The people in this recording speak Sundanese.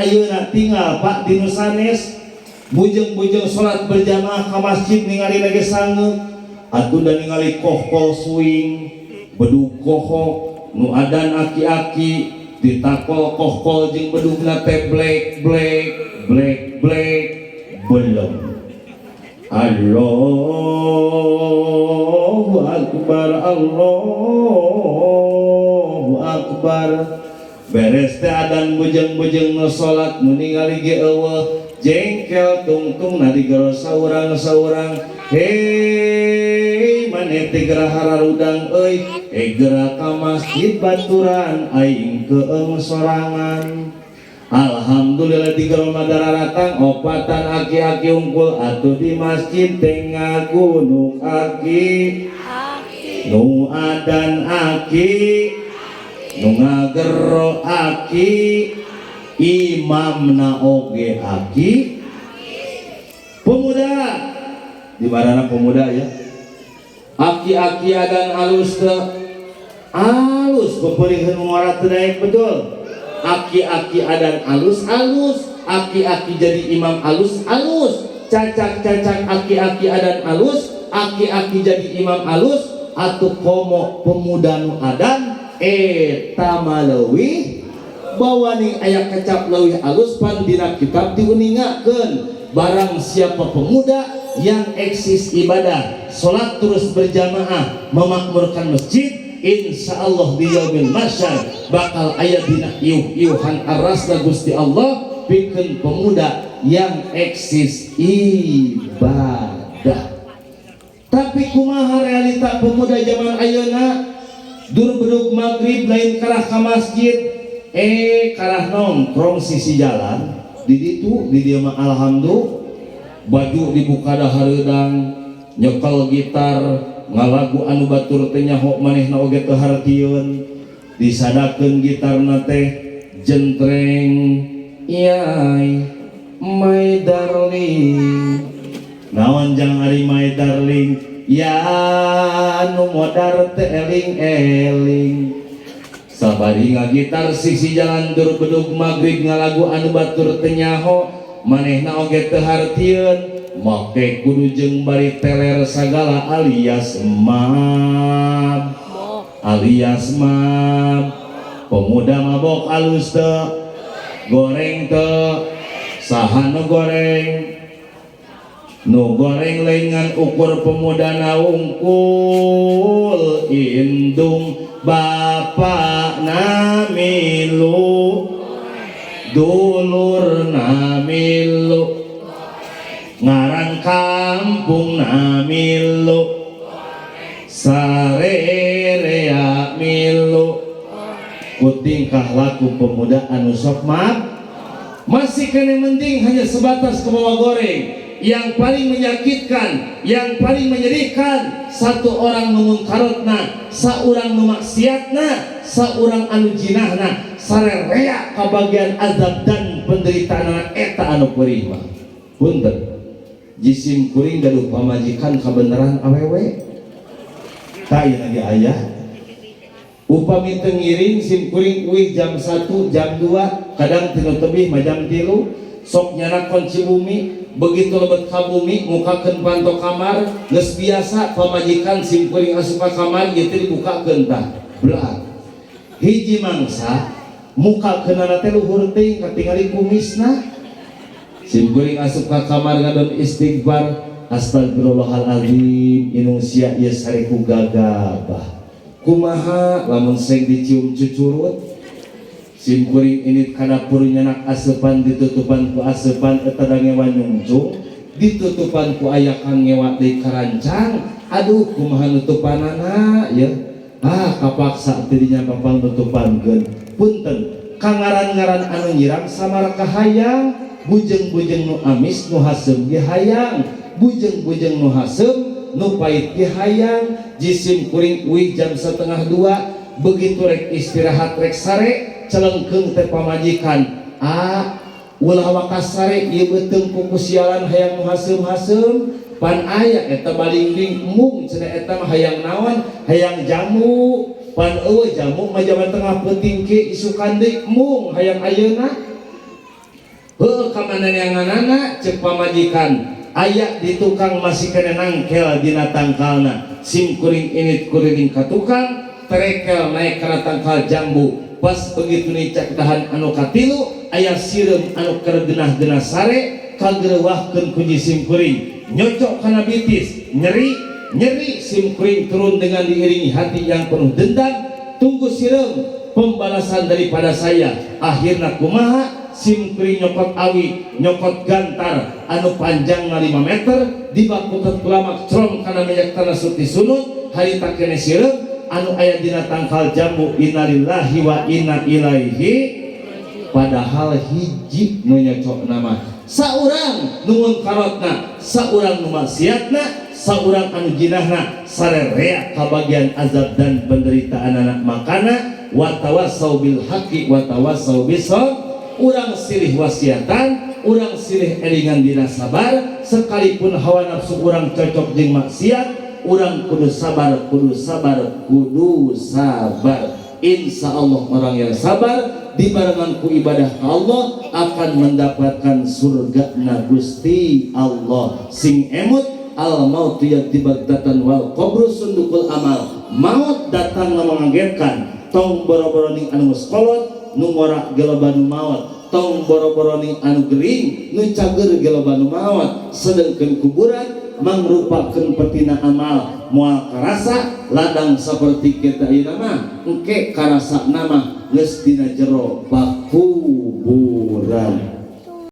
Ayeuna tinggal, Pak, di nu sanes. Bujeng-bujeng salat berjamaah ka masjid ningali lagi sange atuh da, ningali kohkol swing, bedug kohok, nu adan aki-aki, ditakol kohkol jeung bedugna teh blek blek blek blek. Belum Allahu Akbar, Allahu Akbar. Beres teh adan, bujeng-bujeng nu salat nu ningali ge euweuh, jengkel tungtung na digero saurang-saurang. Hei, maneh teh geura hararudang euy, eh geura ka masjid baturan aing keeng sorangan. Alhamdulillah di gero madaratang opatan aki-aki unggul atuh di masjid teh, ngagunuk aki, nu adan aki, nu ngagero aki, imamna oge aki. Pemuda di mana, pemuda ya? Aki-aki adan alus teu? Alus. Peperihan ngora teu daek, betul. Aki-aki adan alus, alus. Aki-aki jadi imam alus, alus. Cacak-cacak aki-aki adan alus, aki-aki jadi imam alus, atuh komo pemuda nu adan eta mah leuwih bawaning aya kecap leuwih alus. Pan dina kitab diuningakeun, barang siapa pemuda yang eksis ibadah, salat terus berjamaah, memakmurkan masjid, insya Allah di yaumil mahsyar bakal aya dina iuh-iuhan arasna Gusti Allah pikeun pemuda yang eksis ibadah. Tapi kumaha realita pemuda zaman ayeuna? Dur bedug maghrib lain karah ka masjid, eh karah nongkrong sisi jalan di ditu di dieu mah. Alhamdulillah, baju dibuka da hareudang, nyekel gitar, ngalagu anu batur teh nyaho, manehna oge teu hartieun. Disadakeun gitarna teh jentreng, "Yai my darling." Naon jang ari my darling? Ya nu modar teh eling eling. Sabari ngagitar sisi jalan dur bedug maghrib, ngalagu anu batur teu nyaho, manehna oge teu hartieun, make kudu jeung bari teler sagala alias mab, alias mab. Pemuda mabok alus teu? Goreng teu? Saha nu goreng? Nu goreng lain ngan ukur pemuda na wungkul, indung bapak na milu, dulur na milu, ngaran kampung na milu, sarerea milu ku tingkah laku pemuda anu sok mab. Masih kena mending hanya sebatas ke bawah goreng. Yang paling menyakitkan, yang paling menyedihkan, satu orang nu mungkarotna, saurang nu maksiatna, saurang anu jinahna, sarerea kabagian azab dan penderitaan. Eta anu perih mah. Punten, jisim kuring gaduh pamajikan kabeneran awewe tak ieu lagi ayah. Upami teu ngiring sim kuring uih jam 1, jam 2, kadang tinu tebih mah jam 3. Sok nyanak kunci bumi. Begitu lebet ka bumi, mukakeun panto kamar, geus biasa pamajikan sim kuring asup ka kamar ieu teh dibukakeun tah belah hiji mangsa, mukakeunana teh luhur teuing, katingali kumisna. Sim kuring asup ka kamar ngadon istighfar, "Astagfirullahaladzim, inung sia ieu sare ku gagabah, kumaha lamun seng dicium cucurut?" Sim kuring ini ka dapur nyanak asupan, ditutupan ku asupan eta da ngewa nyungcung, ditutupan ku aya kang ngewa deui karancang. Aduh, kumaha nutupanana ya? Ah, kapaksa tidinya papang nutupankeun. Punten, kangaran-ngaran anu nyirang samara kahayang. Bujeng-bujeng nu amis, nu haseum ge hayang, bujeng-bujeng nu haseum, nu pahit ge hayang. Jisim kuring uih jam 1.30, begitu rek istirahat, rek sare, celengkeung teh pamajikan, "Ah, ulah wakas sare, ieu beuteung kuku sialan hayang nu haseum-haseum. Pan aya eta balingbing mung," cenah. "Eta mah hayang naon?" "Hayang jamu." "Pan eueuh jamu mah jaman tengah peuting ke isukan deui." "Mung, hayang ayeuna." Heuh, ka mana neanganana? Cek pamajikan, aya di tukang, masih kena nangkel dina tangkalna. Sim kuring init kuriling ka tukang, terekel naik kana tangkal jambu. Pas begitu nincak dahan anu katilu, aya sireum anu keur genah-genah sare, kagerewahkeun ku sim kuring, nyocok kana bitis, nyeri nyeri. Sim kuring turun dengan diiringi hati yang penuh dendam. Tunggu sireum, pembalasan daripada saya. Akhirnya kumaha? Sim kuring nyokot awi, nyokot gantar anu panjang 5 meter, dibakutet kulamak crom kana minyak tanah suti sunut harita kene sireum anu aya dina tangkal jambu. Innalillahi wa inna ilaihi. Padahal hiji nu nyocok nama saurang nu munkarotna, saurang nu maksiatna, saurang anu jinahna, sarerea kabagian azab dan penderitaan anak. Makana watawasau bil haqqi watawasau bisabr. Urang silih wasiatan, urang silih elingan dina sabar. Sekalipun hawa nafsu urang cocok jeung maksiat, urang kudu sabar, kudu sabar, kudu sabar. Insya Allah orang yang sabar dibarengan ku ibadah ke Allah akan mendapatkan surga na Gusti Allah. Sing emut, al mautu ya'ti baghtatan wal qabru sundukul amal. Maut datang mengagetkan. Tong boro-boro ning anu geus kolot, nu ngora ge loba nu maot. Tong boro-boro ning anu gering, nu cager ge loba nu maot. Sedengkeun kuburan mangrupakeun petina amal. Moal karasa ladang seperti kita ieu mah, engke karasa nama geus dina jero pakuburan.